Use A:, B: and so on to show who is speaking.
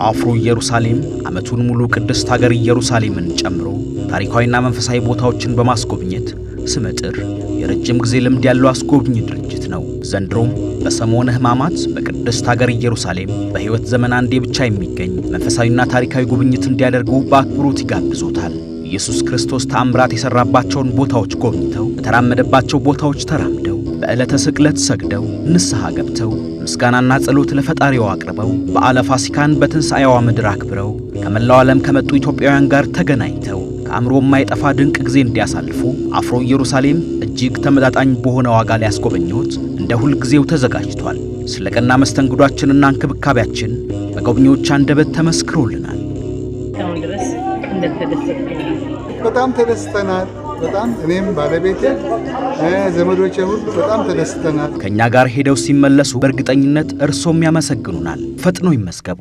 A: አፍሮ ኢየሩሳሌም ዓመቱን ሙሉ ቅድስት ሀገር ኢየሩሳሌምን ጨምሮ ታሪካዊና መንፈሳዊ ቦታዎችን በማስጎብኘት ስመጥር የረጅም ጊዜ ልምድ ያለው አስጎብኚ ድርጅት ነው። ዘንድሮም በሰሞነ ሕማማት በቅድስት ሀገር ኢየሩሳሌም በሕይወት ዘመን አንዴ ብቻ የሚገኝ መንፈሳዊና ታሪካዊ ጉብኝት እንዲያደርጉ በአክብሮት ይጋብዞታል። ኢየሱስ ክርስቶስ ተአምራት የሠራባቸውን ቦታዎች ጎብኝተው፣ በተራመደባቸው ቦታዎች ተራምደው፣ በዕለተ ስቅለት ሰግደው፣ ንስሐ ገብተው፣ ምስጋናና ጸሎት ለፈጣሪው አቅርበው፣ በዓለ ፋሲካን በትንሣኤዋ ምድር አክብረው፣ ከመላው ዓለም ከመጡ ኢትዮጵያውያን ጋር ተገናኝተው ከአእምሮ የማይጠፋ ድንቅ ጊዜ እንዲያሳልፉ አፍሮ ኢየሩሳሌም እጅግ ተመጣጣኝ በሆነ ዋጋ ሊያስጎበኝዎት እንደ ሁል ጊዜው ተዘጋጅቷል። ስለ ቀና መስተንግዷችንና እንክብካቤያችን በጎብኚዎች አንደበት ተመስክሮልናል።
B: እስካሁን ድረስ እንደተደሰትኩ ነው።
C: በጣም ተደስተናል። በጣም እኔም ባለቤቴ ዘመዶቼ ሁሉ በጣም ተደስተናል።
A: ከእኛ ጋር ሄደው ሲመለሱ በእርግጠኝነት እርሶም ያመሰግኑናል። ፈጥነው ይመዝገቡ።